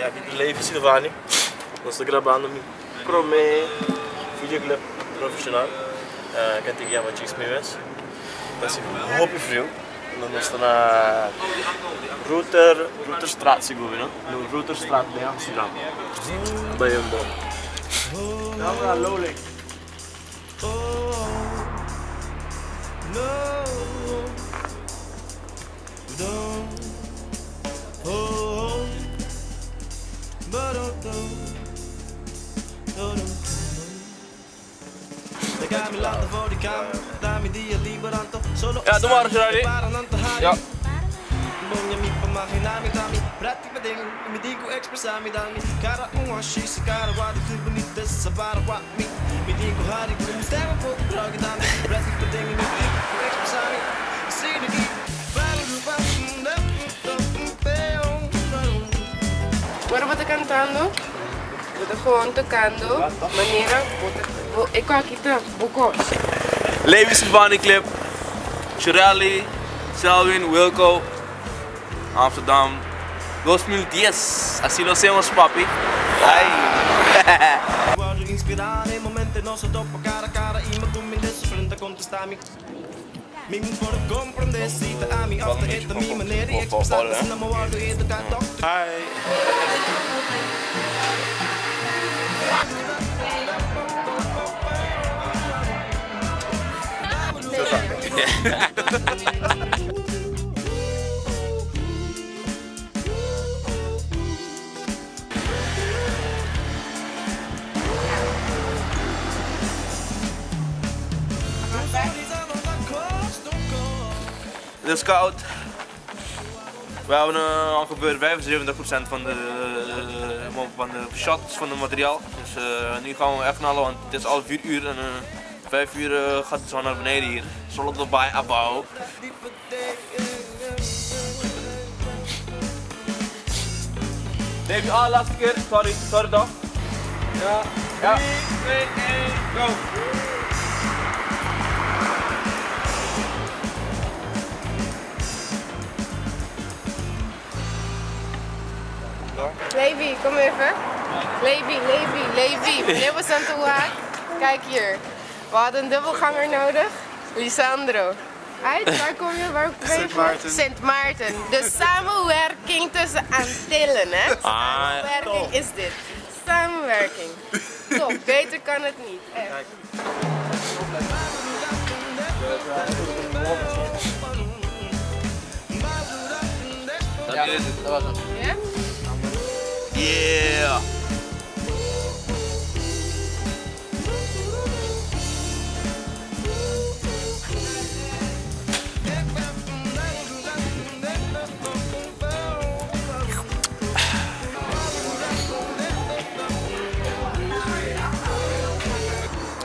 Aki ta Levi Silvani. Nos ta grabando mi prome videoclip profesional. Ken tin yama Chicks Mi Mes. Ta haci hopi friu. Nos ta na Ruter, Ruterstraat sigur mi no? Ruterstraat den Amsterdam. Bay un bon. Camera rolling. Ja, doe maar, Gerardi. Ja. Ora bo ta cantando, bo ta gewoon tocando manera bo ta bo e coki ta bo cos. Levi Silvani Clip, Shirelly, Selwyn, Wilco, Amsterdam, 2010, así lo hacemos papi. Ay. Het is koud. We hebben ongeveer 75% van de shots van het materiaal. Dus nu gaan we echt knallen, want het is al 4 uur en 5 uur gaat het zo naar beneden hier. Zon erbij, abouw. Davy, ah, laatste keer. Sorry, sorry toch? Ja. Ja. 3, 2, 1, go! Levi, kom even. Levi, Levi, Levi. Meneer was aan het waak. Kijk hier. We hadden een dubbelganger nodig. Lisandro. Uit, waar kom je? Waar ben je? Sint Maarten. Sint Maarten. De samenwerking tussen Antillen, hè? Samenwerking is dit. Samenwerking. Top, beter kan het niet. Echt. Ja, dat was het. Ja? Yeah!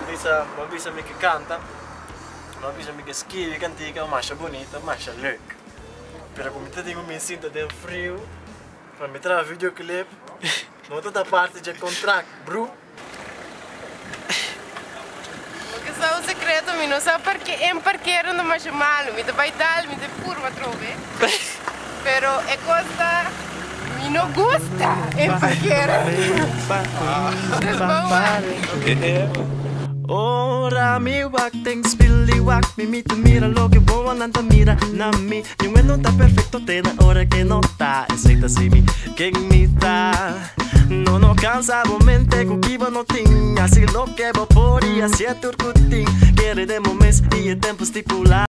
Bisa, bisa mi que canta, bisa mi que escribe cantica, masha bonita, masha leuk. Pero como te digo, me sinto de frio. Para me trazer videoclip, não toda parte de contrato, bro. Porque só o secreto, me não sabe porque em parqueiro não mais malo, me te vai dar, me te curva trove. Pero é coisa me não gusta em parqueiro. Ora mi wak ting spilly wak mi mi te mira lo que boa nanta mira na mi ni no ta perfecto te da ora que no ta exacta si mi que mi ta no no cansa bo mente ku kiba no ting así lo que bo poria siete urkuting quiere de moments y el tempo estipulado.